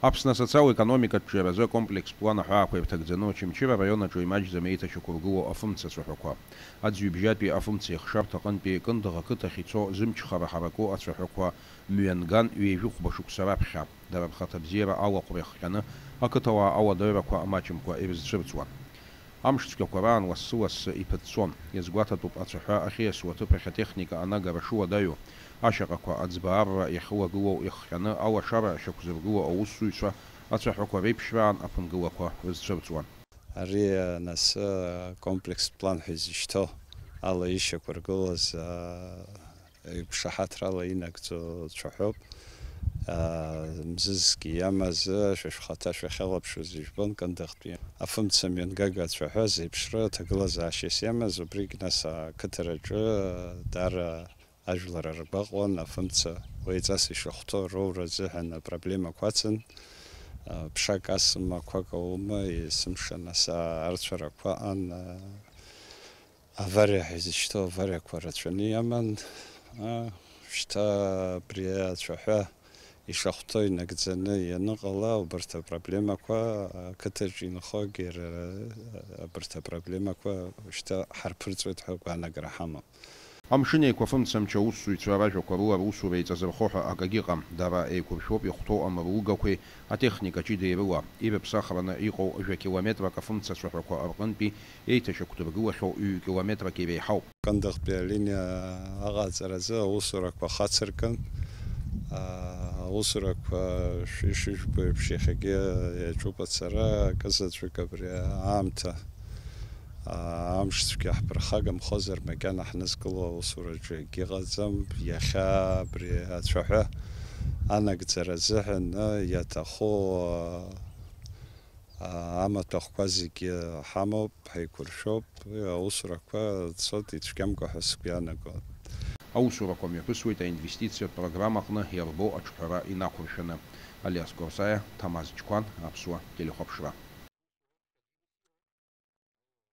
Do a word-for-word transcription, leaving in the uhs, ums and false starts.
Аԥсны асоциал-економикатә ҿиаразы акомплекстә план аҳәаақәа ирҭагӡаны Очамчыра араион аҿы имаҷӡам еиҭашьақәыргылоу афымца ацәаҳәақәа. Аӡҩыбжьатәи афымца еихшартә аҟынтәи Кындыӷ ақыҭахь ицо зымчхара ҳараку ацәаҳәақәа мҩанган ҩажәихәба шықәса раԥхьа. Дара рхаҭабзиара алахәра иахҟьаны ақыҭауаа ауадаҩрақәа маҷымкәа ирызцәырҵуан. Амш цәгьақәа раан лассы-лассы иԥыҵәҵәон. Иазгәаҭатәуп ацәаҳәа ахьиасуа аҭыԥ ахь атехника анагара шыуадаҩу, ашьаҟақәа аӡбаарра иахьылагылоу иахҟьаны алашара шьақәзыргыло аусзуҩцәа ацәаҳәақәа реиԥшраан аԥынгылақәа рызцәырҵуан. Ари, нас, акомплекстә план ҳәа изышьҭоу ала ишьақәыргылаз, а, Иԥшаҳаҭрала инагӡо цәаҳәоуп. Аа, мзызгьы иамаз, шәа шәхаҭа шәахьалаԥшуаз ижәбон Кындыӷтәи. Афымца мҩангага ацәаҳәа зеиԥшроу аҭагылазаашьас иамаз, убригь нас ақыҭараҿы даара ажәлар ргәаҟуан, афымца уеиҵас ишахәҭоу роура азыҳәан апроблемақәа ацын. Ԥшак асым, ақәак аума, есымша нас арцәарақәа аан, Авариа ҳәа изышьҭоу авариақәа рацәаны иаман. А, шьҭа абри ацәаҳәа ишахәҭоу инагӡаны ианыҟала, убарҭ апроблемақәа, ақыҭаҿ инхогьы ра-, абарҭ апроблемақәа шьҭа ҳарԥырҵуеит ҳәа агәаанагара ҳамоуп. Амшын Еиқәафымцамч аусзуҩцәа ражәақәа рыла русура еиҵазырхо ҳәа акагьы ыҟам. Дара еиқәыршәоуп иахәҭоу амругақәеи атехника ҷыдеи рыла. Ирыԥсахраны иҟоу жәа километрак афымца ацәаҳәақәа рҟынтәи еиҭашьақәдыргылахьоу ҩ-километрак иреиҳауп. Кындыӷтәи алиниа аҟаҵаразы аусурақәа хацыркын. Аа, аусурақәа шәи-, шыжәбо еиԥш иахьагьы иаҿуп ацара, акызаҵәык абри аамҭа, аа, амш цәгьа ҳԥырхагамхозар, макьана ҳнызкыло аусураҿы акгьы ыҟаӡам. Иахьа абри ацәаҳәа анагӡара азыҳәан, иаҭаху, аа, амаҭәахәқәа зегьы ҳамоуп, ҳаиқәыршәоуп, аусурақәа цоит ицәгьамкәа ҳәа сгәы иаанагоит. Аусурақәа мҩаԥысуеит аинвестициатә программаҟны иарбоу аҿҳәара инақәыршәаны. Алиас Корсаиа, Ҭамаз Чқәан, Аԥсуа телехәаԥшра.